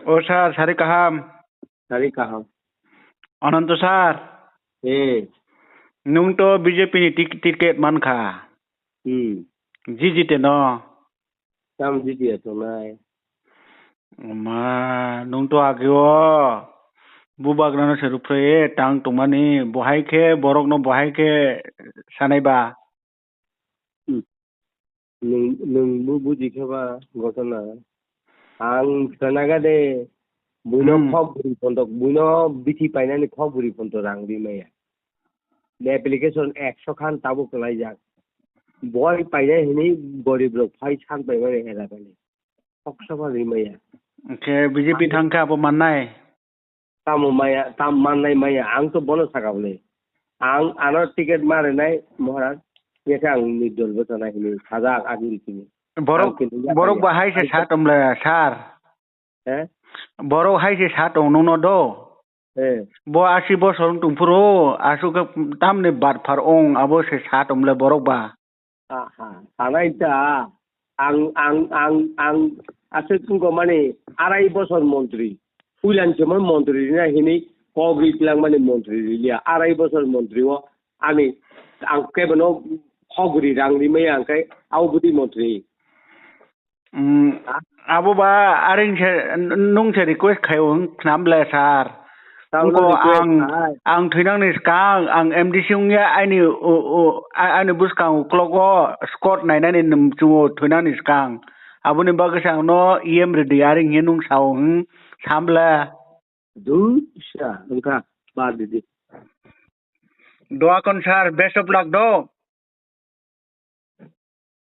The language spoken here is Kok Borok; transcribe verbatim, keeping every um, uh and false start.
O sir, sari kaham. Sari kaham. Ananto sir. Eh. Nung to B J P ni tik-, ticket mankha. Hmm. Jijite no. Tam jiti ya tongnai. Ma, nung to agio. Bubagrano se rupre tang tongmani. Bohai khe, borokno bohai khe sanai ba. Hmm. Nwng, nwng bo buji khe ba ghotona. Ang sanaga de, buino Hmm. Khok bwrwi pontok, buino bithi painani khok bwrwi pontok rang ri maya. Application ekso khan tabuk kwlaijak. Boi painai hwnwi gorib rok phai sak bai mani hera bani. Khoksa ba ri maya. Hwnkhe B J P thang khe abo mannai? Tamo maya, tam mannai maya, ang to bono saka bole. Ang ano ticket ma rinai, Maharaj, yekhe ang nirdol bwchanai hinwi sajak agini simi. Borok, Ang kini borok yakani. Bahai se Ang sa tomle, sir. He? Borok hai se sa tong nungno do. He. Bo asi bosor wng tongphuru, aswk khe tamni batphar wng, abo se sa tomle borok ba. Aha, sanai ta, ang, ang, ang, ang, aswk wngkha mani arai bosor montri, puilan se mani montri rina hini kok ri tlang mani montri riliya, arai bosor montri o ani, ang kebono khogri rang rimaya ang khe au bwtwi montri. Mm, ha? Abo ba aring se, n-, nung se request khai o, hwn khnam le sir. Tamo wngkha request ang, khai. Ang thwinangni swkang, ang M D C wngya, aini u-, u-, a-, aini bwskang uklogo squad nainani nwng chungo thwinangni swkang. Aboni bagwi se ang no E M rwdi, aring hinwi nung sao, hwn sam le. Dui sa, wngkha, bad di di. Doa kon sir, best of luck do.